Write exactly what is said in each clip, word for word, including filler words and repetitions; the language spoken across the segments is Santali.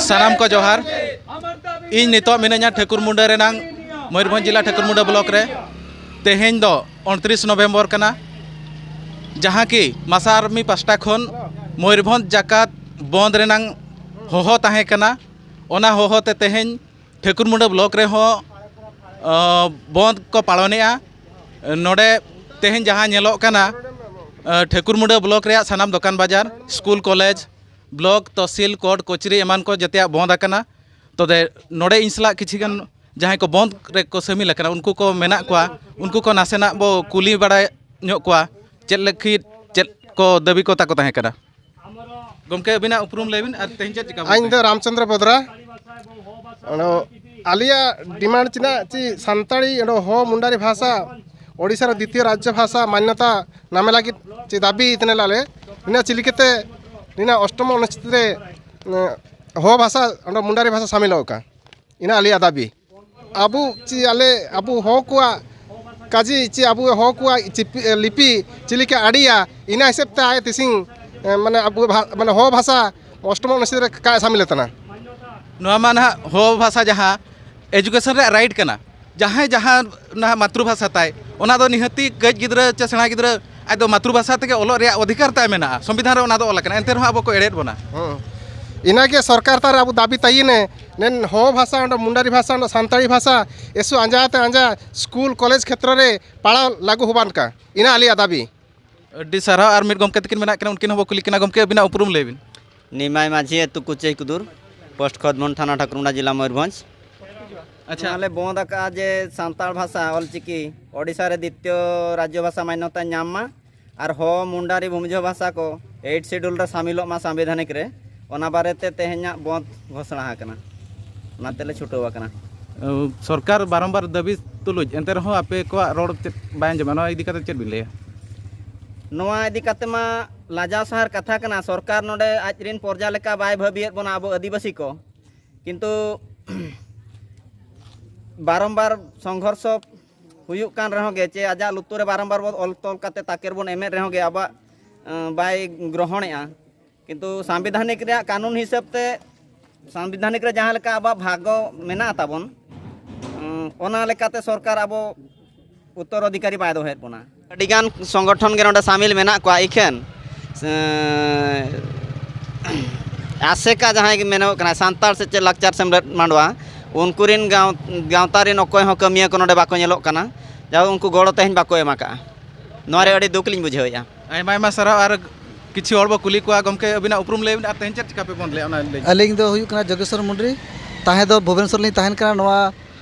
ᱥᱟᱱᱟᱢ ᱠᱚ ᱡᱚᱦᱟᱨ᱾ ᱤᱧ ᱱᱤᱛᱚᱜ ᱢᱤᱱᱟᱹᱧᱟ ᱴᱷᱟᱹᱠᱩᱨᱢᱩᱸᱰᱟᱹ ᱨᱮᱱᱟᱝ ᱢᱚᱭᱩᱨᱵᱷᱚᱸᱡᱽ ᱡᱮᱞᱟ ᱴᱷᱟᱹᱠᱩᱨᱢᱩᱸᱰᱟᱹ ᱵᱞᱚᱠ ᱨᱮ᱾ ᱛᱮᱦᱮᱧ ᱫᱚ ᱩᱱᱛᱨᱤᱥ ᱱᱚᱵᱷᱮᱢᱵᱚᱨ ᱠᱟᱱᱟ, ᱡᱟᱦᱟᱸ ᱠᱤ ᱢᱟᱥᱟ ᱟᱨᱢᱤ ᱯᱟᱥᱴᱟ ᱠᱷᱚᱱ ᱢᱚᱭᱩᱨᱵᱷᱚᱸᱡᱽ ᱡᱟᱠᱟᱛ ᱵᱚᱸᱫᱽ ᱨᱮᱱᱟᱝ ᱦᱚᱦᱚ ᱛᱟᱦᱮᱸ ᱠᱟᱱᱟ᱾ ᱚᱱᱟ ᱦᱚᱦᱚ ᱛᱮ ᱛᱮᱦᱮᱧ ᱴᱷᱟᱹᱠᱩᱨᱢᱩᱸᱰᱟᱹ ᱵᱞᱚᱠ ᱨᱮᱦᱚᱸ, ᱟᱹ, ᱵᱚᱸᱫᱽ ᱠᱚ ᱯᱟᱞᱚᱱᱮᱜᱼᱟ᱾ ᱱᱚᱰᱮ ᱛᱮᱦᱮᱧ ᱡᱟᱦᱟᱸ ᱧᱮᱞᱚᱜ ᱠᱟᱱᱟ, ᱟᱹ, ᱴᱷᱟᱹᱠᱩᱨᱢᱩᱸᱰᱟᱹ ᱵᱞᱚᱠ ᱨᱮᱭᱟᱜ ᱥᱟᱱᱟᱢ ᱫᱚᱠᱟᱱ ᱵᱟᱡᱟᱨ, school, college, block, tehsil, court, ᱠᱚᱪᱨᱤ ᱮᱢᱟᱱ ᱠᱚ ᱡᱮᱛᱮᱭᱟᱜ ᱵᱚᱸᱫᱽ ᱟᱠᱟᱱᱟ᱾ ᱛᱚᱵᱮ ᱱᱚᱰᱮ ᱤᱧ ᱥᱟᱞᱟᱜ ᱠᱤᱪᱷᱤ ᱜᱟᱱ ᱡᱟᱦᱟᱸᱭ ᱠᱚ ᱵᱚᱸᱫᱽ ᱨᱮᱠᱚ ᱥᱟᱹᱢᱤᱞ ᱟᱠᱟᱱᱟ, ᱩᱱᱠᱩ ᱠᱚ ᱢᱮᱱᱟᱜ ᱠᱚᱣᱟ, ᱩᱱᱠᱩ ᱠᱚ ᱱᱟᱥᱮᱱᱟᱜ ᱵᱚ ᱠᱩᱞᱤ ᱵᱟᱲᱟᱭ ᱧᱚᱜ ᱠᱚᱣᱟ, ᱪᱮᱫ ᱞᱟᱹᱜᱤᱫ ᱪᱮᱫ ᱠᱚ ᱫᱟᱹᱵᱤ ᱠᱚ ᱛᱟᱠᱚ ᱛᱟᱦᱮᱸ ᱠᱟᱱᱟ᱾ ᱜᱚᱢᱠᱮ, ᱟᱹᱵᱤᱱᱟᱜ ᱩᱯᱨᱩᱢ ᱞᱟᱹᱭ ᱵᱤᱱ ᱟᱨ ᱛᱮᱦᱮᱧ ᱪᱮᱫ ᱪᱤᱠᱟ ᱵᱚᱱ ᱤᱧ ᱫᱚ ᱨᱟᱢᱪᱚᱸᱫᱽᱨᱚ ᱵᱚᱫᱽᱨᱟ᱾ ᱚᱱᱟ ᱟᱞᱮᱭᱟᱜ ᱰᱤᱢᱟᱱᱰ ᱪᱮᱫᱟᱜ ᱪᱮ ᱥᱟᱱᱛᱟᱲᱤ ᱚᱸᱰᱮ ᱦᱚ ᱢᱩᱱᱰᱟᱨᱤ ᱵᱷᱟᱥᱟ ᱳᱰᱤᱥᱟ ᱨᱮ ᱫᱤᱛᱤᱭᱚ ᱨᱟᱡᱽᱡᱚ ᱵᱷᱟᱥᱟ ᱢᱟᱱᱱᱚᱛᱟ ᱧᱟᱢᱮ ᱞᱟᱹᱜᱤᱫ ᱪᱮ ᱫᱟᱹᱵᱤ ᱤᱛᱱᱮ ᱞᱟᱞᱮ ᱤᱱᱟᱹ ᱪᱤᱞᱤᱠᱟᱛᱮ ᱱᱤᱱᱟᱹ ᱚᱥᱴᱚᱢ ᱚᱱᱩᱪᱷᱮᱫ ᱨᱮ, ᱮᱸ, ᱦᱚ ᱵᱷᱟᱥᱟ ᱚᱸᱰᱮ ᱢᱩᱱᱰᱟᱨᱤ ᱵᱷᱟᱥᱟ ᱥᱟᱢᱤᱞᱚᱜ ᱠᱟᱱ᱾ ᱤᱱᱟᱹ ᱟᱞᱮᱭᱟᱜ ᱫᱟᱹᱵᱤ᱾ ᱟᱵᱚ ᱪᱮ ᱟᱞᱮ ᱟᱵᱚ ᱦᱚᱲ ᱠᱚᱣᱟᱜ ᱠᱟᱡᱮ ᱪᱮ ᱟᱵᱚ ᱦᱚᱲ ᱠᱚᱣᱟᱜ ᱪᱤᱯᱤ, ᱞᱤᱯᱤ ᱪᱮᱫ ᱞᱮᱠᱟ ᱟᱹᱰᱤᱭᱟ, ᱤᱱᱟᱹ ᱦᱤᱥᱟᱹᱵ ᱛᱮ ᱟᱭ ᱛᱤᱥᱤᱝ, ᱮ, ᱢᱟᱱᱮ ᱟᱵᱚ ᱵᱷᱟ-, ᱢᱟᱱᱮ ᱦᱚᱲ ᱵᱷᱟᱥᱟ ᱚᱥᱴᱚᱢ ᱚᱱᱩᱪᱷᱮᱫ ᱨᱮ ᱠᱟᱭ ᱥᱟᱢᱤᱞ ᱛᱟᱦᱮᱱᱟ᱾ ᱱᱚᱣᱟ ᱢᱟ ᱱᱟᱦᱟᱜ ᱦᱚᱲ ᱵᱷᱟᱥᱟ ᱡᱟᱦᱟᱸ ᱮᱡᱩᱠᱮᱥᱚᱱ ᱨᱮᱭᱟᱜ ᱨᱟᱭᱤᱴ ᱠᱟᱱᱟ, ᱡᱟᱦᱟᱸᱭ ᱡᱟᱦᱟᱸ ᱱᱟᱦᱟᱜ ᱢᱟᱛᱨᱩ ᱵᱷᱟᱥᱟ ᱛᱟᱭ, ᱚᱱᱟ ᱫᱚ ᱱᱤᱦᱟᱹᱛᱤ ᱠᱟᱹᱡ ᱜᱤᱫᱽᱨᱟᱹ ᱪᱮ ᱥᱮᱬᱟ ᱜᱤᱫᱽᱨᱟᱹ ᱟᱡ ᱫᱚ ᱢᱟᱛᱨᱩ ᱵᱷᱟᱥᱟ ᱛᱮᱜᱮ ᱚᱞᱚᱜ ᱨᱮᱭᱟᱜ ᱚᱫᱷᱤᱠᱟᱨ ᱛᱟᱭ ᱢᱮᱱᱟᱜᱼᱟ, ᱥᱚᱝᱵᱤᱫᱷᱟᱱ ᱨᱮ ᱚᱱᱟ ᱫᱚ ᱚᱞ ᱟᱠᱟᱱᱟ, ᱮᱱᱛᱮ ᱨᱮᱦᱚᱸ ᱟᱵᱚ ᱠᱚ ᱮᱲᱮᱭᱮᱫ ᱵᱚᱱᱟ᱾ ᱦᱩᱸ᱾ ᱤᱱᱟᱹᱜᱮ ᱥᱚᱨᱠᱟᱨ ᱛᱟᱨ ᱟᱵᱚ ᱫᱟᱹᱵᱤ ᱛᱟᱭᱤᱱᱮ, ᱱᱮᱱ ᱦᱚ ᱵᱷᱟᱥᱟ, ᱚᱸᱰᱮ ᱢᱩᱱᱰᱟᱨᱤ ᱵᱷᱟᱥᱟ, ᱚᱸᱰᱮ ᱥᱟᱱᱛᱟᱲᱤ ᱵᱷᱟᱥᱟ, ᱮᱥᱩ ᱟᱸᱡᱟ ᱛᱮ ᱟᱸᱡᱟ, ᱥᱠᱩᱞ, ᱠᱚᱞᱮᱡᱽ ᱠᱷᱮᱛᱨᱚ ᱨᱮ ᱯᱟᱲᱦᱟᱣ ᱞᱟᱹᱜᱩ ᱦᱚᱵᱟᱱ ᱠᱟ᱾ ᱤᱱᱟᱹ ᱟᱞᱮᱭᱟᱜ ᱫᱟᱹᱵᱤ᱾ ᱟᱹᱰᱤ ᱥᱟᱨᱦᱟᱣ᱾ ᱟᱨ ᱢᱤᱫ ᱜᱚᱢᱠᱮ ᱛᱟᱹᱠᱤᱱ ᱢᱮᱱᱟᱜ ᱠᱤᱱᱟ, ᱩᱱᱠᱤᱱ ᱦᱚᱸᱵᱚ ᱠᱩᱞᱤ ᱠᱤᱱᱟ᱾ ᱜᱚᱢᱠᱮ, ᱟᱹᱵᱤᱱᱟᱜ ᱩᱯᱨᱩᱢ ᱞᱟᱹᱭ ᱵᱤᱱ᱾ ᱱᱤᱢᱟᱭ ᱢᱟᱹᱡᱷᱤ, ᱟᱹᱛᱩ ᱠᱩᱪᱟᱹᱭ ᱠᱩᱫᱩᱨ, ᱯᱳᱥᱴ ᱠᱷᱚᱫᱢᱚᱱ, ᱛᱷᱟᱱᱟ ᱴᱷᱟᱹᱠᱩᱨᱢᱩᱸᱰᱟ, ᱡᱮᱞᱟ ᱢᱚᱭᱩᱨᱵᱷᱚᱸᱡᱽ᱾ ᱟᱪᱪᱷᱟ᱾ ᱟᱞᱮ ᱵᱚᱸᱫ ᱟᱠᱟᱫᱼᱟ ᱡᱮ ᱥᱟᱱᱛᱟᱲ ᱵᱷᱟᱥᱟ, ᱚᱞᱪᱤᱠᱤ, ᱳᱰᱤᱥᱟ ᱨᱮ ᱫᱤᱛᱤᱭᱚ ᱨᱟᱡᱽᱡᱚ ᱵᱷᱟᱥᱟ ᱢᱟᱱᱱᱚᱛᱟ ᱧᱟᱢ ᱢᱟ ᱟᱨ ᱦᱚ, ᱢᱩᱱᱰᱟᱨᱤ, ᱵᱷᱩᱢᱤᱡᱚ ᱵᱷᱟᱥᱟ ᱠᱚ ᱮᱭᱤᱴ ᱥᱤᱰᱩᱞ ᱨᱮ ᱥᱟᱢᱤᱞᱚᱜ ᱢᱟ ᱥᱟᱝᱵᱤᱫᱷᱟᱱᱤᱠ ᱨᱮ, ᱚᱱᱟ ᱵᱟᱨᱮᱛᱮ ᱛᱮᱦᱮᱧᱟᱜ ᱵᱚᱸᱫ ᱜᱷᱳᱥᱚᱱᱟ ᱟᱠᱟᱱᱟ᱾ ᱚᱱᱟ ᱛᱮᱞᱮ ᱪᱷᱩᱴᱟᱹᱣ ᱟᱠᱟᱱᱟ᱾ ᱥᱚᱨᱠᱟᱨ ᱵᱟᱨᱚᱢᱵᱟᱨ ᱫᱟᱹᱵᱤ ᱛᱩᱞᱩᱡ, ᱮᱱᱛᱮ ᱨᱮᱦᱚᱸ ᱟᱯᱮ ᱠᱚᱣᱟᱜ ᱨᱚᱲ ᱪᱮᱫ ᱵᱟᱭ ᱟᱸᱡᱚᱢᱟ? ᱱᱚᱣᱟ ᱤᱫᱤ ᱠᱟᱛᱮ ᱪᱮᱫ ᱵᱤᱱ ᱞᱟᱹᱭᱟ? ᱱᱚᱣᱟ ᱤᱫᱤ ᱠᱟᱛᱮ ᱢᱟ ᱞᱟᱡᱟᱣ ᱥᱟᱦᱟᱨ ᱠᱟᱛᱷᱟ ᱠᱟᱱᱟ, ᱥᱚᱨᱠᱟᱨ ᱱᱚᱰᱮ ᱟᱡ ᱨᱤᱱ ᱯᱨᱚᱡᱟ ᱞᱮᱠᱟ ᱵᱟᱭ ᱵᱷᱟᱹᱵᱤᱭᱮᱫ ᱵᱚᱱᱟ ᱟᱵᱚ ᱟᱹᱫᱤᱵᱟᱹᱥᱤ ᱠᱚ, ᱠᱤᱱᱛᱩ ᱵᱟᱨᱚᱢᱵᱟᱨ ᱥᱚᱝᱜᱷᱚᱨᱥᱚ ᱦᱩᱭᱩᱜ ᱠᱟᱱ ᱨᱮᱦᱚᱸ ᱜᱮ, ᱪᱮ ᱟᱡᱟᱜ ᱞᱩᱛᱩᱨ ᱨᱮ ᱵᱟᱨᱚᱢᱵᱟᱨ ᱵᱚᱱ ᱚᱞ ᱛᱚᱞ ᱠᱟᱛᱮ ᱛᱟᱠᱮᱨ ᱵᱚᱱ ᱮᱢᱮᱫ ᱨᱮᱦᱚᱸ ᱜᱮ, ᱟᱵᱚᱣᱟᱜ, ᱮᱸ, ᱵᱟᱭ ᱜᱨᱚᱦᱚᱱᱮᱜᱼᱟ᱾ ᱠᱤᱱᱛᱩ ᱥᱟᱝᱵᱤᱫᱷᱟᱱᱤᱠ ᱨᱮᱭᱟᱜ ᱠᱟᱹᱱᱩᱱ ᱦᱤᱥᱟᱹᱵ ᱛᱮ ᱥᱟᱝᱵᱤᱫᱷᱟᱱᱤᱠ ᱨᱮ ᱡᱟᱦᱟᱸ ᱞᱮᱠᱟ ᱟᱵᱚᱣᱟᱜ ᱵᱷᱟᱜᱽᱜᱚ ᱢᱮᱱᱟᱜ ᱛᱟᱵᱚᱱ, ᱩᱸ, ᱚᱱᱟ ᱞᱮᱠᱟᱛᱮ ᱥᱚᱨᱠᱟᱨ ᱟᱵᱚ ᱩᱛᱛᱚᱨ ᱚᱫᱷᱤᱠᱟᱨᱤ ᱵᱟᱭ ᱫᱚᱦᱚᱭᱮᱫ ᱵᱚᱱᱟ᱾ ᱟᱹᱰᱤᱜᱟᱱ ᱥᱚᱝᱜᱚᱴᱷᱚᱱ ᱜᱮ ᱱᱚᱰᱮ ᱥᱟᱢᱤᱞ ᱢᱮᱱᱟᱜ ᱠᱚᱣᱟ᱾ ᱤᱠᱷᱟᱹᱱ, ᱮᱸ, ᱟᱥᱮᱠᱟ ᱡᱟᱦᱟᱸᱭ ᱜᱮ ᱢᱮᱱᱚᱜ ᱠᱟᱱᱟ, ᱥᱟᱱᱛᱟᱲ ᱥᱮᱪᱮᱫ ᱞᱟᱠᱪᱟᱨ ᱥᱮᱢᱞᱮᱫ ᱢᱟᱰᱣᱟ, ᱩᱱᱠᱩ ᱨᱤᱱ ᱜᱟᱶ-, ᱜᱟᱶᱛᱟ ᱨᱤᱱ ᱚᱠᱚᱭ ᱦᱚᱸ ᱠᱟᱹᱢᱤᱭᱟᱹ ᱠᱚ ᱱᱚᱰᱮ ᱵᱟᱠᱚ ᱧᱮᱞᱚᱜ ᱠᱟᱱᱟ᱾ ᱡᱟᱦᱳ, ᱩᱱᱠᱩ ᱜᱚᱲᱚ ᱛᱮᱦᱮᱧ ᱵᱟᱠᱚ ᱮᱢ ᱟᱠᱟᱫᱼᱟ᱾ ᱱᱚᱣᱟ ᱨᱮ ᱟᱹᱰᱤ ᱫᱩᱠ ᱞᱤᱧ ᱵᱩᱡᱷᱟᱹᱣᱮᱫᱼᱟ᱾ ᱟᱭᱢᱟ ᱟᱭᱢᱟ ᱥᱟᱨᱦᱟᱣ᱾ ᱟᱨ ᱠᱤᱪᱷᱩ ᱦᱚᱲ ᱵᱚ ᱠᱩᱞᱤ ᱠᱚᱣᱟ, ᱜᱚᱢᱠᱮ, ᱟᱹᱵᱤᱱᱟᱜ ᱩᱯᱨᱩᱢ ᱞᱟᱹᱭ ᱵᱤᱱ ᱟᱨ ᱛᱮᱦᱮᱧ ᱪᱮᱫ ᱪᱤᱠᱟ ᱯᱮ ᱵᱚᱱᱫ ᱞᱮᱫᱼᱟ, ᱚᱱᱟ ᱞᱟᱹᱭ ᱵᱤᱱ᱾ ᱟᱹᱞᱤᱧ ᱫᱚ ᱦᱩᱭᱩᱜ ᱠᱟᱱᱟ ᱡᱳᱜᱮᱥᱣᱚᱨ ᱢᱩᱱᱰᱨᱤ, ᱛᱟᱦᱮᱸ ᱫᱚ ᱵᱷᱩᱵᱽᱱᱮᱥᱚᱨ ᱞᱤᱧ ᱛᱟᱦᱮᱱ ᱠᱟᱱᱟ᱾ ᱱᱚᱣᱟ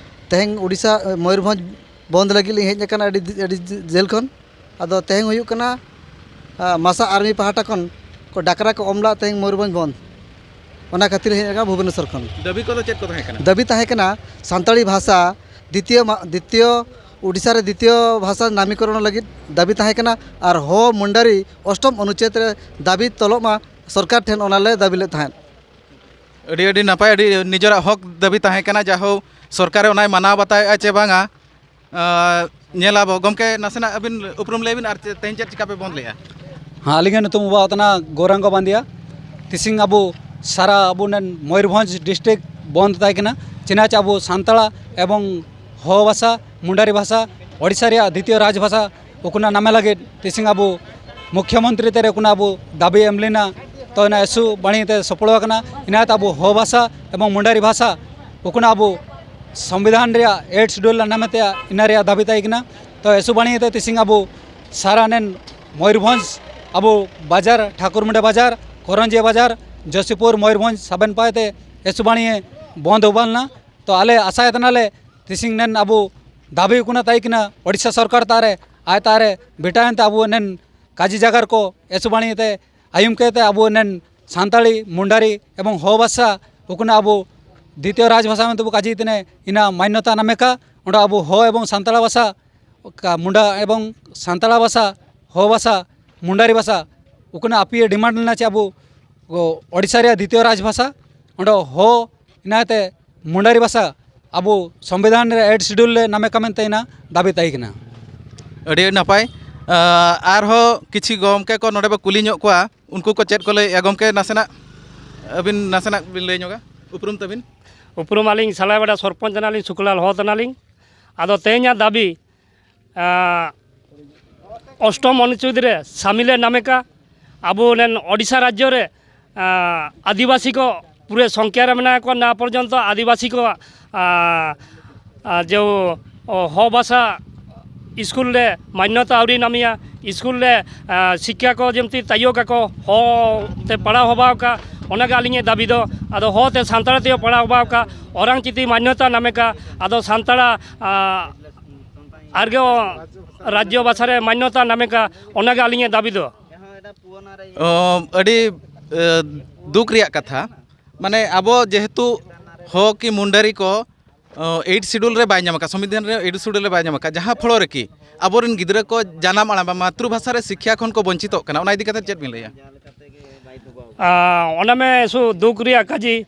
ᱛᱮᱦᱮᱧ ᱩᱰᱤᱥᱟ, ᱢᱚᱭᱩᱨᱵᱷᱚᱸᱡᱽ ᱵᱚᱱᱫ ᱞᱟᱹᱜᱤᱫ ᱞᱤᱧ ᱦᱮᱡ ᱟᱠᱟᱱᱟ ᱟᱹᱰᱤ, ᱟᱹᱰᱤ ᱡᱷᱟᱹᱞ ᱠᱷᱚᱱ᱾ ᱟᱫᱚ ᱛᱮᱦᱮᱧ ᱦᱩᱭᱩᱜ ᱠᱟᱱᱟ, ᱟ, ᱢᱟᱥᱟ ᱟᱨᱢᱤ ᱯᱟᱦᱴᱟ ᱠᱷᱚᱱ ᱠᱚ ᱰᱟᱠᱨᱟ ᱠᱚ ᱚᱢ ᱞᱟᱜ ᱛᱮᱦᱮᱧ ᱢᱚᱭᱩᱨᱵᱷᱚᱸᱡᱽ ᱵᱚᱱᱫ᱾ ᱚᱱᱟ ᱠᱷᱟᱹᱛᱤᱨ ᱦᱮᱡ ᱟᱠᱟᱱᱟ ᱵᱷᱩᱵᱽᱱᱮᱥᱚᱨ ᱠᱷᱚᱱ᱾ ᱫᱟᱹᱵᱤ ᱠᱚᱫᱚ ᱪᱮᱫ ᱠᱚ ᱛᱟᱦᱮᱸ ᱠᱟᱱᱟ? ᱫᱟᱹᱵᱤ ᱛᱟᱦᱮᱸ ᱠᱟᱱᱟ ᱥᱟᱱᱛᱟᱲᱤ ᱵᱷᱟᱥᱟ ᱫᱤᱛᱤᱭᱚ ᱢᱟ-, ᱫᱤᱛᱤᱭᱚ, ᱩᱰᱤᱥᱟ ᱨᱮ ᱫᱤᱛᱤᱭᱚ ᱵᱷᱟᱥᱟ ᱱᱟᱢᱤᱠᱚᱨᱚᱱ ᱞᱟᱹᱜᱤᱫ ᱫᱟᱹᱵᱤ ᱛᱟᱦᱮᱸ ᱠᱟᱱᱟ ᱟᱨ ᱦᱚ ᱢᱩᱱᱰᱟᱨᱤ ᱚᱥᱴᱚᱢ ᱚᱱᱩᱪᱪᱷᱮᱫ ᱨᱮ ᱫᱟᱹᱵᱤ ᱛᱚᱞᱚᱜ ᱢᱟ ᱥᱚᱨᱠᱟᱨ ᱴᱷᱮᱱ, ᱚᱱᱟ ᱞᱮ ᱫᱟᱹᱵᱤ ᱞᱮᱫ ᱛᱟᱦᱮᱸᱫ᱾ ᱟᱹᱰᱤ, ᱟᱹᱰᱤ ᱱᱟᱯᱟᱭ, ᱟᱹᱰᱤ ᱱᱤᱡᱮᱨᱟᱜ ᱦᱚᱠ ᱫᱟᱹᱵᱤ ᱛᱟᱦᱮᱸ ᱠᱟᱱᱟ, ᱡᱟᱦᱳ ᱥᱚᱨᱠᱟᱨᱮ ᱚᱱᱟᱭ ᱢᱟᱱᱟᱣ ᱵᱟᱛᱟᱣᱮᱫᱼᱟ ᱪᱮ ᱵᱟᱝᱟ᱾ ᱟᱸ, ᱧᱮᱞᱟᱵᱚ᱾ ᱜᱚᱢᱠᱮ, ᱱᱟᱥᱮᱱᱟᱜ ᱟᱹᱵᱤᱱ ᱩᱯᱨᱩᱢ ᱞᱟᱹᱭ ᱵᱤᱱ ᱟᱨ ᱪᱮ-, ᱛᱮᱦᱮᱧ ᱪᱮᱫ ᱪᱤᱠᱟ ᱯᱮ ᱵᱚᱱᱫ ᱞᱮᱫᱼᱟ? ᱦᱮᱸ, ᱟᱹᱞᱤᱧᱟᱜ ᱧᱩᱛᱩᱢ ᱵᱟᱵᱟ ᱛᱟᱦᱮᱱᱟ ᱜᱳᱨᱟᱝᱜᱚ ᱵᱟᱸᱫᱤᱭᱟ᱾ ᱛᱤᱥᱤᱝ ᱟᱵᱚ ᱥᱟᱨᱟ ᱟᱵᱚ ᱱᱮᱱ ᱢᱚᱭᱩᱨᱵᱷᱚᱸᱡᱽ ᱰᱤᱥᱴᱨᱤᱠᱴ ᱵᱚᱱᱫ ᱛᱟᱦᱮᱸ ᱠᱟᱱᱟ, ᱪᱮᱱᱟᱪ ᱟᱵᱚ ᱥᱟᱱᱛᱟᱲᱟ ᱮᱵᱚᱝ ᱦᱚ ᱵᱷᱟᱥᱟ, ᱢᱩᱱᱰᱟᱨᱤ ᱵᱷᱟᱥᱟ, ᱳᱰᱤᱥᱟ ᱨᱮᱭᱟᱜ ᱫᱤᱛᱤᱭᱚ ᱨᱟᱡᱽ ᱵᱷᱟᱥᱟ ᱩᱠᱩᱱᱟ ᱱᱟᱢᱮ ᱞᱟᱹᱜᱤᱫ ᱛᱤᱥᱤᱝ ᱟᱵᱚ ᱢᱩᱠᱷᱭᱚᱢᱚᱱᱛᱨᱤ ᱛᱮᱨᱮ ᱩᱠᱩᱱᱟ ᱟᱵᱚ ᱫᱟᱹᱵᱤ ᱮᱢ ᱞᱮᱱᱟ᱾ ᱛᱚ ᱚᱱᱟ ᱮᱥᱩ ᱵᱟᱹᱱᱤ ᱛᱮ ᱥᱚᱯᱷᱚᱞ ᱟᱠᱟᱱᱟ᱾ ᱤᱱᱟᱹᱛᱮ ᱟᱵᱚ ᱦᱚ ᱵᱷᱟᱥᱟ ᱮᱵᱚᱝ ᱢᱩᱱᱰᱟᱨᱤ ᱵᱷᱟᱥᱟ ᱩᱠᱩᱱᱟ ᱟᱵᱚ ᱥᱚᱝᱵᱤᱫᱷᱟᱱ ᱨᱮᱭᱟᱜ ᱮᱭᱤᱴ ᱥᱤᱰᱩᱞ ᱱᱟᱢᱮ ᱛᱮ ᱤᱱᱟᱹ ᱨᱮᱭᱟᱜ ᱫᱟᱹᱵᱤ ᱛᱟᱦᱮᱸ ᱠᱟᱱᱟ᱾ ᱛᱚ ᱮᱥᱩ ᱵᱟᱹᱱᱤ ᱛᱮ ᱛᱤᱥᱤᱝ ᱟᱵᱚ ᱥᱟᱨᱟ ᱱᱮᱱ ᱢᱚᱭᱩᱨᱵᱷᱚᱸᱡᱽ ᱟᱵᱚ ᱵᱟᱡᱟᱨ, ᱴᱷᱟᱠᱩᱨᱢᱩᱸᱰᱟ ᱵᱟᱡᱟᱨ, ᱠᱚᱨᱚᱧᱡᱤᱭᱟᱹ ᱵᱟᱡᱟᱨ, ᱡᱚᱥᱤᱯᱩᱨ, ᱢᱚᱭᱩᱨᱵᱷᱚᱸᱡᱽ ᱥᱟᱵᱮᱱ ᱯᱟᱭ ᱛᱮ ᱮᱥᱩ ᱵᱟᱹᱱᱤ ᱵᱚᱱᱫ ᱦᱩᱭ ᱞᱮᱱᱟ᱾ ᱛᱚ ᱟᱞᱮ ᱟᱥᱟᱭᱮᱫ ᱠᱟᱱᱟᱞᱮ ᱛᱤᱥᱤᱝ ᱱᱮᱱ ᱟᱵᱚ ᱫᱟᱹᱵᱤ ᱠᱚᱱᱟ ᱛᱟᱭ ᱠᱤᱱᱟ ᱳᱰᱤᱥᱟ ᱥᱚᱨᱠᱟᱨ ᱛᱟᱨᱮ, ᱟᱭ ᱛᱟᱨᱮ ᱵᱮᱴᱟᱭᱮᱱ ᱛᱮ ᱟᱵᱚ ᱱᱮᱱ ᱠᱟᱡᱤ ᱡᱟᱜᱟᱨ ᱠᱚ ᱮᱥᱩ ᱵᱟᱹᱱᱤ ᱛᱮ ᱟᱭᱩᱢ ᱠᱮ ᱛᱮ ᱟᱵᱚ ᱱᱮᱱ ᱥᱟᱱᱛᱟᱲᱤ, ᱢᱩᱱᱰᱟᱨᱤ ᱮᱵᱚᱝ ᱦᱚ ᱵᱷᱟᱥᱟ ᱩᱠᱩᱱᱟ ᱟᱵᱚ ᱫᱤᱛᱤᱭᱚ ᱨᱟᱡᱽ ᱵᱷᱟᱥᱟ ᱢᱮᱱᱛᱮ ᱵᱚ ᱠᱟᱡᱤ ᱛᱮᱱᱮ ᱤᱱᱟ ᱢᱟᱱᱭᱚᱛᱟ ᱱᱟᱢᱮᱠᱟ᱾ ᱚᱸᱰᱮ ᱟᱵᱚ ᱦᱚ ᱮᱵᱚᱝ ᱥᱟᱱᱛᱟᱲ ᱵᱷᱟᱥᱟ ᱠᱟ-, ᱢᱩᱱᱰᱟ ᱮᱵᱚᱝ ᱥᱟᱱᱛᱟᱲ ᱵᱷᱟᱥᱟ, ᱦᱚ ᱵᱷᱟᱥᱟ, ᱢᱩᱱᱰᱟᱨᱤ ᱵᱷᱟᱥᱟ, ᱩᱠᱩᱱᱟ ᱟᱯᱤᱭᱟᱹ ᱰᱤᱢᱟᱱᱰ ᱞᱮᱱᱟ ᱪᱮ ᱟᱵᱚ ᱳ-, ᱳᱰᱤᱥᱟ ᱨᱮᱭᱟᱜ ᱫᱤᱛᱤᱭᱚ ᱨᱟᱡᱽ ᱵᱷᱟᱥᱟ, ᱚᱸᱰᱮ ᱦᱚ ᱤᱱᱟᱹᱛᱮ ᱢᱩᱱᱰᱟᱨᱤ ᱵᱷᱟᱥᱟ ᱟᱵᱚ ᱥᱚᱝᱵᱤᱫᱷᱟᱱ ᱨᱮ ᱮᱭᱤᱴ ᱥᱤᱰᱩᱞ ᱞᱮ ᱱᱟᱢᱮ ᱠᱟᱢᱮᱱ ᱛᱮ ᱤᱱᱟ ᱫᱟᱹᱵᱤ ᱛᱟᱦᱮᱸ ᱠᱟᱱᱟ᱾ ᱟᱹᱰᱤ ᱱᱟᱯᱟᱭ᱾ ᱟᱸ, ᱟᱨᱦᱚᱸ ᱠᱤᱪᱷᱤ ᱜᱚᱢᱠᱮ ᱠᱚ ᱱᱚᱰᱮ ᱵᱚ ᱠᱩᱞᱤ ᱧᱚᱜ ᱠᱚᱣᱟ, ᱩᱱᱠᱩ ᱠᱚ ᱪᱮᱫ ᱠᱚ ᱞᱟᱹᱭᱮᱫᱼᱟ᱾ ᱜᱚᱢᱠᱮ, ᱱᱟᱥᱮᱱᱟᱜ ᱟᱹᱵᱤᱱ ᱱᱟᱥᱮᱱᱟᱜ ᱵᱤᱱ ᱞᱟᱹᱭ ᱧᱚᱜᱟ, ᱩᱯᱨᱩᱢ ᱛᱟᱹᱵᱤᱱ? ᱩᱯᱨᱩᱢ ᱟᱹᱞᱤᱧ ᱥᱟᱞᱟᱭᱵᱟᱲᱟ ᱥᱚᱨᱯᱚᱧᱪ ᱠᱟᱱᱟᱞᱤᱧ, ᱥᱩᱠᱞᱟᱞ ᱦᱚ ᱠᱟᱱᱟᱞᱤᱧ᱾ ᱟᱫᱚ ᱛᱮᱦᱮᱧᱟᱜ ᱫᱟᱹᱵᱤ, ᱟᱸ, ᱚᱥᱴᱚᱢ ᱚᱱᱩᱪᱷᱮᱫ ᱨᱮ ᱥᱟᱢᱤᱞᱮ ᱱᱟᱢᱮ ᱠᱟ, ᱟᱵᱚ ᱨᱮᱱ ᱳᱰᱤᱥᱟ ᱨᱟᱡᱽᱡᱚ ᱨᱮ, ᱟᱸ, ᱟᱹᱫᱤᱵᱟᱹᱥᱤ ᱠᱚ ᱯᱩᱨᱟᱹ ᱥᱚᱝᱠᱷᱭᱟ ᱨᱮ ᱢᱮᱱᱟᱜ ᱠᱚᱣᱟ, ᱱᱟ ᱯᱚᱨᱡᱚᱱᱛᱚ ᱟᱹᱫᱤᱵᱟᱹᱥᱤ ᱠᱚ, ᱟᱸ, ᱟᱸ, ᱡᱮ, ᱚ, ᱦᱚ ᱵᱷᱟᱥᱟ ᱤᱥᱠᱩᱞ ᱨᱮ ᱢᱟᱱᱱᱚᱛᱟ ᱟᱹᱣᱨᱤ ᱱᱟᱢᱮᱭᱟ, ᱤᱥᱠᱩᱞ ᱨᱮ, ᱟᱸ, ᱥᱤᱠᱠᱷᱟ ᱠᱚ ᱡᱮᱢᱛᱤ ᱛᱟᱭᱚ ᱠᱟᱠᱚ, ᱦᱚ ᱛᱮ ᱯᱟᱲᱦᱟᱣ ᱦᱚᱵᱟᱣ ᱠᱟ, ᱚᱱᱟᱜᱮ ᱟᱹᱞᱤᱧᱟᱜ ᱫᱟᱹᱵᱤ ᱫᱚ᱾ ᱟᱫᱚ ᱦᱚ ᱛᱮ ᱥᱟᱱᱛᱟᱲ ᱛᱮ ᱯᱟᱲᱦᱟᱣ ᱦᱚᱵᱟᱣ ᱠᱟ, ᱚᱨᱟᱝ ᱪᱤᱛᱤ ᱢᱟᱱᱱᱚᱛᱟ ᱱᱟᱢᱮ ᱠᱟ, ᱟᱫᱚ ᱥᱟᱱᱛᱟᱲᱟᱜ, ᱟᱸ, ᱟᱨᱜᱮ ᱨᱟᱡᱽᱡᱚ ᱵᱷᱟᱥᱟ ᱨᱮ ᱢᱟᱱᱱᱚᱛᱟ ᱱᱟᱢᱮ ᱠᱟ, ᱚᱱᱟᱜᱮ ᱟᱹᱞᱤᱧᱟᱜ ᱫᱟᱹᱵᱤ ᱫᱚ᱾ ᱚ, ᱟᱹᱰᱤ, ᱮ, ᱫᱩᱠ ᱨᱮᱭᱟᱜ ᱠᱟᱛᱷᱟ, ᱢᱟᱱᱮ ᱟᱵᱚ ᱡᱮᱦᱮᱛᱩ ᱦᱚ ᱠᱤ ᱢᱩᱱᱰᱟᱨᱤ ᱠᱚ, ᱚ, ᱮᱭᱤᱴ ᱥᱤᱰᱩᱞ ᱨᱮ ᱵᱟᱭ ᱧᱟᱢ ᱟᱠᱟᱫ, ᱥᱚᱝᱵᱤᱫᱷᱟᱱ ᱨᱮ ᱮᱭᱤᱴ ᱥᱤᱰᱩᱞ ᱨᱮ ᱵᱟᱭ ᱧᱟᱢ ᱟᱠᱟᱫ, ᱡᱟᱦᱟᱸ ᱯᱷᱚᱲᱚ ᱨᱮᱠᱤ ᱟᱵᱚᱨᱮᱱ ᱜᱤᱫᱽᱨᱟᱹ ᱠᱚ ᱡᱟᱱᱟᱢ ᱟᱲᱟᱝ ᱵᱟ ᱢᱟᱛᱨᱩ ᱵᱷᱟᱥᱟ ᱨᱮ ᱥᱤᱠᱠᱷᱟ ᱠᱷᱚᱱ ᱠᱚ ᱵᱚᱧᱪᱤᱛᱚᱜ ᱠᱟᱱᱟ, ᱚᱱᱟ ᱤᱫᱤ ᱠᱟᱛᱮ ᱪᱮᱫ ᱵᱤᱱ ᱞᱟᱹᱭᱟ? ᱟᱸ, ᱚᱱᱟ ᱢᱮ ᱥᱩ ᱫᱩᱠ ᱨᱮᱭᱟᱜ ᱠᱟᱡᱤ,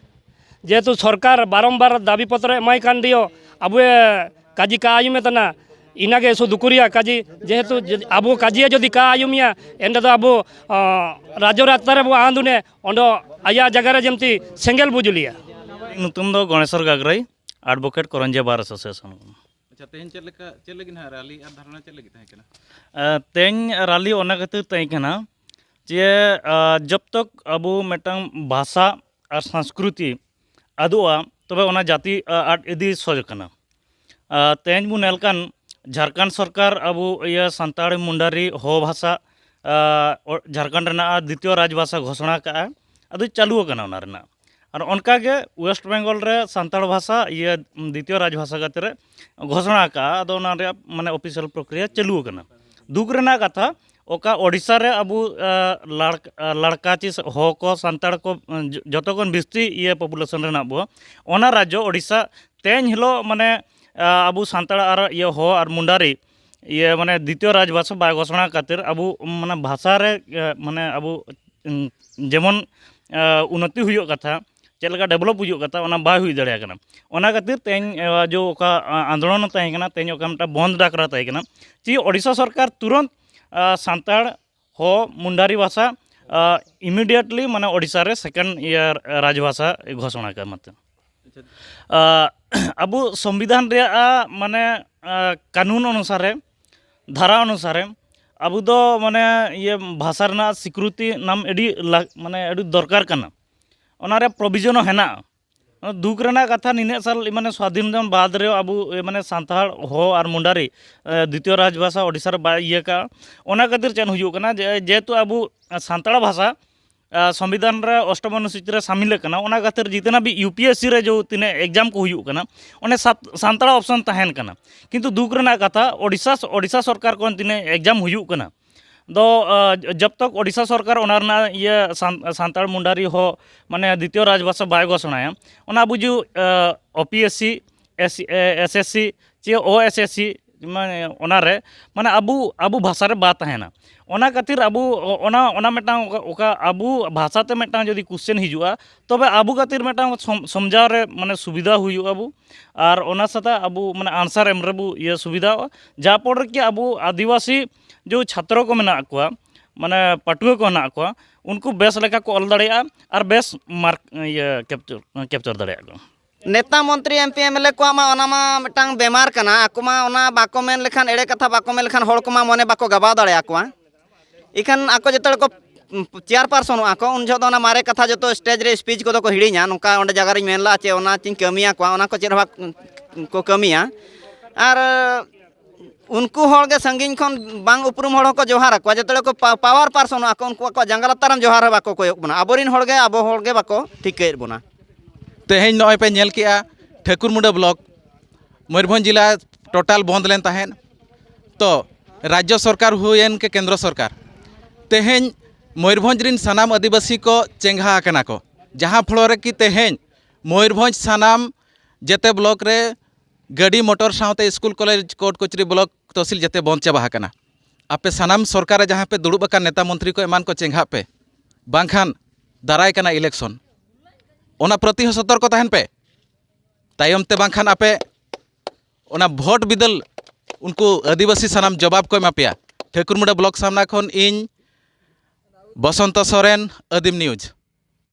ᱡᱮᱦᱮᱛᱩ ᱥᱚᱨᱠᱟᱨ ᱵᱟᱨᱚᱢᱵᱟᱨ ᱫᱟᱵᱤ ᱯᱚᱛᱨᱚ ᱮᱢᱟᱭ ᱠᱟᱱ ᱨᱮᱦᱚᱸ ᱟᱵᱚ ᱠᱟᱡᱤ ᱠᱟ ᱟᱭᱩᱢᱮ ᱛᱟᱱᱟ, ᱤᱱᱟᱹᱜᱮ ᱥᱩ ᱫᱩᱠ ᱨᱮᱭᱟᱜ ᱠᱟᱡᱤ᱾ ᱡᱮᱦᱮᱛᱩ ᱡᱮ-, ᱟᱵᱚ ᱠᱟᱡᱤᱭᱟ ᱡᱩᱫᱤ ᱠᱟ ᱟᱭᱩᱢᱤᱭᱟ, ᱮᱱᱰᱮ ᱫᱚ ᱟᱵᱚ, ᱟᱸ, ᱨᱟᱡᱽᱡᱚ ᱨᱟᱥᱛᱟ ᱨᱮᱵᱚ ᱟᱸᱫᱩᱱᱮ, ᱚᱸᱰᱮ ᱟᱭᱟᱜ ᱡᱟᱭᱜᱟ ᱨᱮ ᱡᱮᱢᱛᱤ ᱥᱮᱸᱜᱮᱞ ᱵᱚ ᱡᱩᱞᱤᱭᱟ᱾ ᱧᱩᱛᱩᱢ ᱫᱚ ᱜᱚᱬᱮᱥᱚᱨ ᱜᱟᱜᱽᱨᱟᱹᱭ, Advocate Koranjia Bar Association᱾ ᱟᱪᱪᱷᱟ, ᱛᱮᱦᱮᱧ ᱪᱮᱫ ᱞᱮᱠᱟ, ᱪᱮᱫ ᱞᱟᱹᱜᱤᱫ ᱱᱟᱦᱟᱜ ᱨᱟᱞᱤ ᱟᱨ ᱫᱷᱟᱨᱱᱟ ᱪᱮᱫ ᱞᱟᱹᱜᱤᱫ ᱛᱟᱦᱮᱸ ᱠᱟᱱᱟ? ᱮ, ᱛᱮᱦᱮᱧ ᱨᱟᱞᱤ ᱚᱱᱟ ᱠᱷᱟᱹᱛᱤᱨ ᱛᱟᱦᱮᱸ ᱠᱟᱱᱟ ᱡᱮ, ᱟ, ᱡᱚᱵ ᱛᱚᱠ ᱟᱵᱚ ᱢᱤᱫᱴᱟᱝ ᱵᱷᱟᱥᱟ ᱟᱨ ᱥᱚᱝᱥᱠᱨᱤᱛᱤ ᱟᱫᱚᱜᱼᱟ, ᱛᱚᱵᱮ ᱚᱱᱟ ᱡᱟᱹᱛᱤ, ᱟ, ᱟᱫ ᱤᱫᱤ ᱥᱚᱡᱽ ᱠᱟᱱᱟ᱾ ᱟ, ᱛᱮᱦᱮᱧ ᱵᱚᱱ ᱧᱮᱞ ᱠᱟᱱ ᱡᱷᱟᱲᱠᱷᱚᱸᱰ ᱥᱚᱨᱠᱟᱨ ᱟᱵᱚ ᱤᱭᱟᱹ ᱥᱟᱱᱛᱟᱲᱤ ᱢᱩᱱᱰᱟᱨᱤ ᱦᱚ ᱵᱷᱟᱥᱟ, ᱟ, ᱚ-, ᱡᱷᱟᱲᱠᱷᱚᱸᱰ ᱨᱮᱱᱟᱜ ᱫᱤᱛᱤᱭᱚ ᱨᱟᱡᱽ ᱵᱷᱟᱥᱟ ᱜᱷᱳᱥᱚᱱᱟ ᱠᱟᱜᱼᱟ, ᱟᱫᱚ ᱪᱟᱹᱞᱩ ᱟᱠᱟᱱᱟ ᱚᱱᱟ ᱨᱮᱱᱟᱜ᱾ ᱟᱨ ᱚᱱᱠᱟ ᱜᱮ ᱳᱭᱮᱥᱴ ᱵᱮᱝᱜᱚᱞ ᱨᱮ ᱥᱟᱱᱛᱟᱲ ᱵᱷᱟᱥᱟ ᱤᱭᱟᱹ ᱫᱤᱛᱤᱭᱚ ᱨᱟᱡᱽ ᱵᱷᱟᱥᱟ ᱠᱟᱛᱮ ᱨᱮ ᱜᱷᱳᱥᱚᱱᱟ ᱟᱠᱟᱜᱼᱟ, ᱟᱫᱚ ᱚᱱᱟ ᱨᱮᱭᱟᱜ ᱢᱟᱱᱮ ᱚᱯᱷᱤᱥᱤᱭᱟᱞ ᱯᱨᱚᱠᱨᱤᱭᱟ ᱪᱟᱹᱞᱩ ᱟᱠᱟᱱᱟ᱾ ᱫᱩᱠ ᱨᱮᱱᱟᱜ ᱠᱟᱛᱷᱟ, ᱚᱠᱟ ᱳᱰᱤᱥᱟ ᱨᱮ ᱟᱵᱚ, ᱟ, ᱞᱟᱲ-, ᱟ, ᱞᱟᱲᱠᱟ ᱪᱮ ᱦᱚ ᱠᱚ, ᱥᱟᱱᱛᱟᱲ ᱠᱚ, ᱡᱚ-, ᱡᱚᱛᱚ ᱠᱷᱚᱱ ᱵᱤᱥᱛᱤ ᱤᱭᱟᱹ ᱯᱚᱯᱩᱞᱮᱥᱚᱱ ᱨᱮ ᱦᱮᱱᱟᱜ ᱵᱚ, ᱚᱱᱟ ᱨᱟᱡᱽᱡᱚ ᱳᱰᱤᱥᱟ ᱛᱮᱦᱮᱧ ᱦᱤᱞᱳᱜ ᱢᱟᱱᱮ, ᱟ, ᱟᱵᱚ ᱥᱟᱱᱛᱟᱲ ᱟᱨ ᱤᱭᱟᱹ ᱦᱚ ᱟᱨ ᱢᱩᱱᱰᱟᱨᱤ ᱤᱭᱟᱹ ᱢᱟᱱᱮ ᱫᱤᱛᱤᱭᱚ ᱨᱟᱡᱽ ᱵᱷᱟᱥᱟ ᱵᱟᱭ ᱜᱷᱳᱥᱚᱱᱟ ᱠᱷᱟᱹᱛᱤᱨ ᱟᱵᱚ ᱢᱟᱱᱮ ᱵᱷᱟᱥᱟ ᱨᱮ, ᱮ, ᱢᱟᱱᱮ ᱟᱵᱚ, ᱩᱸ, ᱡᱮᱢᱚᱱ, ᱮ, ᱩᱱᱱᱚᱛᱤ ᱦᱩᱭᱩᱜ ᱠᱟᱛᱷᱟ, ᱪᱮᱫ ᱞᱮᱠᱟ ᱰᱮᱵᱷᱞᱚᱯ ᱦᱩᱭᱩᱜ ᱠᱟᱛᱷᱟ, ᱚᱱᱟ ᱵᱟᱭ ᱦᱩᱭ ᱫᱟᱲᱮᱭᱟᱜ ᱠᱟᱱᱟ᱾ ᱚᱱᱟ ᱠᱷᱟᱹᱛᱤᱨ ᱛᱮᱦᱮᱧ, ᱮ, ᱡᱚ ᱚᱠᱟ, ᱟ, ᱟᱱᱫᱳᱞᱚᱱ ᱛᱟᱦᱮᱸ ᱠᱟᱱᱟ, ᱛᱮᱦᱮᱧ ᱚᱠᱟ ᱢᱤᱫᱴᱟᱝ ᱵᱚᱱᱫᱷ ᱰᱟᱠᱨᱟ ᱛᱟᱦᱮᱸ ᱠᱟᱱᱟ, ᱪᱮ ᱳᱰᱤᱥᱟ ᱥᱚᱨᱠᱟᱨ ᱛᱩᱨᱚᱱᱛ, ᱟ, ᱥᱟᱱᱛᱟᱲ ᱦᱚ ᱢᱩᱱᱰᱟᱨᱤ ᱵᱷᱟᱥᱟ ᱤᱢᱤᱰᱤᱭᱮᱴᱞᱤ ᱢᱟᱱᱮ ᱳᱰᱤᱥᱟ ᱨᱮ ᱥᱮᱠᱮᱱᱰ ᱤᱭᱟᱨ ᱨᱟᱡᱽᱵᱷᱟᱥᱟ ᱜᱷᱳᱥᱚᱱᱟ ᱠᱟᱜ ᱢᱟᱛᱚ᱾ ᱟᱵᱚ ᱥᱚᱝᱵᱤᱫᱷᱟᱱ ᱨᱮᱭᱟᱜ ᱢᱟᱱᱮ ᱠᱟᱹᱱᱩᱱ ᱚᱱᱩᱥᱟᱨᱮ, ᱫᱷᱟᱨᱟ ᱚᱱᱩᱥᱟᱨᱮ ᱟᱵᱚ ᱫᱚ ᱢᱟᱱᱮ ᱤᱭᱟᱹ ᱵᱷᱟᱥᱟ ᱨᱮᱱᱟᱜ ᱥᱤᱠᱨᱩᱛᱤ ᱱᱟᱢ ᱟᱹᱰᱤ ᱞᱟᱠ- ᱢᱟᱱᱮ ᱟᱹᱰᱤ ᱫᱚᱨᱠᱟᱨ ᱠᱟᱱᱟ᱾ ᱚᱱᱟᱨᱮ ᱯᱨᱚᱵᱷᱤᱡᱚᱱ ᱦᱚᱸ ᱦᱮᱱᱟᱜᱼᱟ᱾ ᱫᱩᱠ ᱨᱮᱱᱟᱜ ᱠᱟᱛᱷᱟ, ᱱᱤᱱᱟᱹᱜ ᱥᱟᱞ ᱢᱟᱱᱮ ᱥᱣᱟᱫᱷᱤᱱ ᱡᱚᱱ ᱵᱟᱫᱽ ᱨᱮ ᱟᱵᱚ ᱢᱟᱱᱮ ᱥᱟᱱᱛᱟᱲ ᱦᱚ ᱟᱨ ᱢᱩᱱᱰᱟᱨᱤ ᱫᱤᱛᱤᱭᱚ ᱨᱟᱡᱽᱵᱷᱟᱥᱟ ᱳᱰᱤᱥᱟ ᱨᱮ ᱵᱟᱭ ᱤᱭᱟᱹ ᱠᱟᱜᱼᱟ᱾ ᱚᱱᱟ ᱠᱷᱟᱹᱛᱤᱨ ᱪᱮᱫ ᱦᱩᱭᱩᱜ ᱠᱟᱱᱟ ᱡᱮ ᱡᱮᱦᱮᱛᱩ ᱟᱵᱚ ᱥᱟᱱᱛᱟᱲ ᱵᱷᱟᱥᱟ ᱥᱚᱝᱵᱤᱫᱷᱟᱱ ᱨᱮ ᱚᱥᱴᱚᱢ ᱚᱱᱩᱥᱩᱪᱤ ᱨᱮ ᱥᱟᱢᱤᱞ ᱠᱟᱱᱟ, ᱚᱱᱟ ᱠᱷᱟᱹᱛᱤᱨ ᱡᱤᱛᱱᱟ B U P S C ᱨᱮ ᱡᱚ ᱛᱤᱱᱟᱹᱜ ᱮᱠᱡᱟᱢ ᱠᱚ ᱦᱩᱭᱩᱜ ᱠᱟᱱᱟ, ᱚᱸᱰᱮ ᱥᱟᱛ- ᱥᱟᱱᱛᱟᱲ ᱚᱯᱥᱚᱱ ᱛᱟᱦᱮᱱ ᱠᱟᱱᱟ᱾ ᱠᱤᱱᱛᱩ ᱫᱩᱠ ᱨᱮᱱᱟᱜ ᱠᱟᱛᱷᱟ, ᱳᱰᱤᱥᱟ ᱳᱰᱤᱥᱟ ᱥᱚᱨᱠᱟᱨ ᱠᱷᱚᱱ ᱛᱤᱱᱟᱹᱜ ᱮᱠᱡᱟᱢ ᱦᱩᱭᱩᱜ ᱠᱟᱱᱟ, ᱫᱚ ᱡᱚᱵ ᱛᱚᱠ ᱳᱰᱤᱥᱟ ᱥᱚᱨᱠᱟᱨ ᱚᱱᱟ ᱨᱮᱱᱟᱜ ᱤᱭᱟᱹ ᱥᱟᱱᱛᱟᱲ ᱢᱩᱱᱰᱟᱨᱤ ᱦᱚ ᱢᱟᱱᱮ ᱫᱤᱛᱤᱭᱚ ᱨᱟᱡᱽᱵᱷᱟᱥᱟ ᱵᱟᱭ ᱜᱷᱳᱥᱚᱱᱟᱭᱟ, ᱚᱱᱟ ᱟᱵᱚ J O P S C, S S C ᱪᱮ ᱳ ᱮᱥ ᱮᱥ ᱥᱤ ᱢᱟᱱᱮ ᱚᱱᱟᱨᱮ ᱢᱟᱱᱮ ᱟᱵᱚ ᱟᱵᱚ ᱵᱷᱟᱥᱟ ᱨᱮ ᱵᱟ ᱛᱟᱦᱮᱱᱟ᱾ ᱚᱱᱟ ᱠᱷᱟᱹᱛᱤᱨ ᱟᱵᱚ ᱚᱱᱟ ᱚᱱᱟ ᱢᱤᱫᱴᱟᱝ ᱚᱠᱟ ᱟᱵᱚ ᱵᱷᱟᱥᱟ ᱛᱮ ᱢᱤᱫᱴᱟᱝ ᱡᱩᱫᱤ ᱠᱚᱥᱪᱮᱱ ᱦᱤᱡᱩᱜᱼᱟ, ᱛᱚᱵᱮ ᱟᱵᱚ ᱠᱷᱟᱹᱛᱤᱨ ᱢᱤᱫᱴᱟᱝ ᱥᱚᱢ- ᱥᱚᱢᱡᱷᱟᱣ ᱨᱮ ᱢᱟᱱᱮ ᱥᱩᱵᱤᱫᱷᱟ ᱦᱩᱭᱩᱜᱼᱟ ᱟᱵᱚ, ᱟᱨ ᱚᱱᱟ ᱥᱟᱛᱮ ᱟᱵᱚ ᱢᱟᱱᱮ ᱟᱱᱥᱟᱨ ᱮᱢ ᱨᱮᱵᱚ ᱤᱭᱟᱹ ᱥᱩᱵᱤᱫᱷᱟᱜᱼᱟ᱾ ᱡᱟ ᱯᱚᱨ ᱨᱮᱠᱤ ᱟᱵᱚ ᱟᱹᱫᱤᱵᱟᱹᱥᱤ ᱡᱮ ᱪᱷᱟᱛᱨᱚ ᱠᱚ ᱢᱮᱱᱟᱜ ᱠᱚᱣᱟ, ᱢᱟᱱᱮ ᱯᱟᱹᱴᱷᱩᱣᱟᱹ ᱠᱚ ᱦᱮᱱᱟᱜ ᱠᱚᱣᱟ, ᱩᱱᱠᱩ ᱵᱮᱥ ᱞᱮᱠᱟ ᱠᱚ ᱚᱞ ᱫᱟᱲᱮᱭᱟᱜᱼᱟ ᱟᱨ ᱵᱮᱥ ᱢᱟᱨᱠ ᱤᱭᱟᱹ ᱠᱮᱯᱪᱟᱨ ᱠᱮᱯᱪᱟᱨ ᱫᱟᱲᱮᱭᱟᱜ ᱠᱚᱣᱟ᱾ ᱱᱮᱛᱟ ᱢᱚᱱᱛᱨᱤ M P M L A ᱠᱚᱣᱟᱜ ᱢᱟ ᱚᱱᱟ ᱢᱟ ᱢᱤᱫᱴᱟᱝ ᱵᱮᱢᱟᱨ ᱠᱟᱱᱟ᱾ ᱟᱠᱚ ᱢᱟ ᱚᱱᱟ ᱵᱟᱠᱚ ᱢᱮᱱ ᱞᱮᱠᱷᱟᱱ, ᱮᱲᱮ ᱠᱟᱛᱷᱟ ᱵᱟᱠᱚ ᱢᱮᱱ ᱞᱮᱠᱷᱟᱱ ᱦᱚᱲ ᱠᱚᱢᱟ ᱢᱚᱱᱮ ᱵᱟᱠᱚ ᱜᱟᱵᱟᱣ ᱫᱟᱲᱮᱭᱟᱠᱚᱣᱟ᱾ ᱤᱠᱷᱟᱹᱱ ᱟᱠᱚ ᱡᱚᱛᱚ ᱦᱚᱲ ᱠᱚ ᱪᱮᱭᱟᱨ ᱯᱟᱨᱥᱚᱱᱚᱜᱼᱟ ᱠᱚ, ᱩᱱ ᱡᱚᱦᱚᱜ ᱫᱚ ᱚᱱᱟ ᱢᱟᱨᱮ ᱠᱟᱛᱷᱟ ᱡᱚᱛᱚ ᱥᱴᱮᱡᱽ ᱨᱮ ᱥᱯᱤᱪ ᱠᱚᱫᱚ ᱠᱚ ᱦᱤᱲᱤᱧᱟ, ᱱᱚᱝᱠᱟ ᱚᱸᱰᱮ ᱡᱟᱭᱜᱟ ᱨᱤᱧ ᱢᱮᱱ ᱞᱮᱫᱼᱟ ᱪᱮ ᱚᱱᱟ ᱪᱤᱧ ᱠᱟᱹᱢᱤᱭᱟ ᱠᱚᱣᱟ, ᱚᱱᱟ ᱠᱚ ᱪᱮᱫ ᱦᱚᱸ ᱵᱟᱠᱚ ᱠᱟᱹᱢᱤᱭᱟ᱾ ᱟᱨ ᱩᱱᱠᱩ ᱦᱚᱲ ᱜᱮ ᱥᱟᱺᱜᱤᱧ ᱠᱷᱚᱱ ᱵᱟᱝ ᱩᱯᱨᱩᱢ ᱦᱚᱲ ᱦᱚᱸᱠᱚ ᱡᱚᱦᱟᱨ ᱟᱠᱚᱣᱟ, ᱡᱚᱛᱚ ᱦᱚᱲ ᱠᱚ ᱯᱟ- ᱯᱟᱣᱟᱨ ᱯᱟᱨᱥᱚᱱᱚᱜᱼᱟ ᱠᱚ, ᱩᱱᱠᱩ ᱟᱠᱚᱣᱟᱜ ᱡᱟᱸᱜᱟ ᱞᱟᱛᱟᱨ ᱨᱮᱢ ᱡᱚᱦᱟᱨ ᱦᱚᱸ ᱵᱟᱠᱚ ᱠᱚᱭᱚᱜ ᱵᱚᱱᱟ, ᱟᱵᱚᱨᱮᱱ ᱦᱚᱲ ᱜᱮ ᱟᱵᱚ ᱦᱚᱲ ᱜᱮ ᱵᱟᱠᱚ ᱴᱷᱤᱠᱟᱹᱭᱮᱫ ᱵᱚᱱᱟ᱾ ᱛᱮᱦᱮᱧ ᱱᱚᱜᱼᱚᱭ ᱯᱮ ᱧᱮᱞ ᱠᱮᱜᱼᱟ, ᱴᱷᱟᱹᱠᱩᱨ ᱢᱩᱸᱰᱟᱹ ᱵᱞᱚᱠ ᱢᱚᱭᱩᱨᱵᱷᱚᱸᱡᱽ ᱡᱮᱞᱟ ᱴᱳᱴᱟᱞ ᱵᱚᱱᱫ ᱞᱮᱱ ᱛᱟᱦᱮᱸᱫ᱾ ᱛᱚ ᱨᱟᱡᱽᱡᱚ ᱥᱚᱨᱠᱟᱨ ᱦᱩᱭᱮᱱ ᱠᱮ ᱠᱮᱱᱫᱨᱚ ᱥᱚᱨᱠᱟᱨ, ᱛᱮᱦᱮᱧ ᱢᱚᱭᱩᱨᱵᱷᱚᱸᱡᱽ ᱨᱤᱱ ᱥᱟᱱᱟᱢ ᱟᱹᱫᱤᱵᱟᱹᱥᱤ ᱠᱚ ᱪᱮᱸᱜᱷᱟ ᱟᱠᱟᱱᱟ ᱠᱚ, ᱡᱟᱦᱟᱸ ᱯᱷᱚᱲᱚ ᱨᱮ ᱠᱤ ᱛᱮᱦᱮᱧ ᱢᱚᱭᱩᱨᱵᱷᱚᱸᱡᱽ ᱥᱟᱱᱟᱢ ᱡᱮᱛᱮ ᱵᱞᱚᱠ ᱨᱮ ᱜᱟᱹᱰᱤ ᱢᱚᱴᱚᱨ ᱥᱟᱶᱛᱮ school college court ᱠᱚᱪᱨᱤ block tehsil ᱡᱮᱛᱮ ᱵᱚᱱᱫ ᱪᱟᱵᱟ ᱟᱠᱟᱱᱟ᱾ ᱟᱯᱮ ᱥᱟᱱᱟᱢ ᱥᱚᱨᱠᱟᱨ ᱨᱮ ᱡᱟᱦᱟᱸ ᱯᱮ ᱫᱩᱲᱩᱵ ᱟᱠᱟᱱ ᱱᱮᱛᱟ ᱢᱚᱱᱛᱨᱤ ᱠᱚ ᱮᱢᱟᱱ ᱠᱚ ᱪᱮᱸᱜᱷᱟᱜ ᱯᱮ, ᱵᱟᱝᱠᱷᱟᱱ ᱫᱟᱨᱟᱭ ᱠᱟᱱᱟ ᱤᱞᱮᱠᱥᱚᱱ, ᱚᱱᱟ ᱯᱨᱚᱛᱤ ᱦᱚᱸ ᱥᱚᱛᱚᱨᱠᱚ ᱛᱟᱦᱮᱱ ᱯᱮ᱾ ᱛᱟᱭᱚᱢ ᱛᱮ ᱵᱟᱝᱠᱷᱟᱱ ᱟᱯᱮ ᱚᱱᱟ ᱵᱷᱳᱴ ᱵᱤᱫᱟᱹᱞ ᱩᱱᱠᱩ ᱟᱹᱫᱤᱵᱟᱹᱥᱤ ᱥᱟᱱᱟᱢ ᱡᱚᱵᱟᱵ ᱠᱚ ᱮᱢᱟ ᱯᱮᱭᱟ᱾ ᱴᱷᱟᱹᱠᱩᱨᱢᱩᱸᱰᱟᱹ ᱵᱞᱚᱠ ᱥᱟᱢᱱᱟ ᱠᱷᱚᱱ ᱤᱧ ᱵᱚᱥᱚᱱᱛᱚ ᱥᱚᱨᱮᱱ, ᱟᱹᱫᱤᱢ ᱱᱤᱭᱩᱡᱽ᱾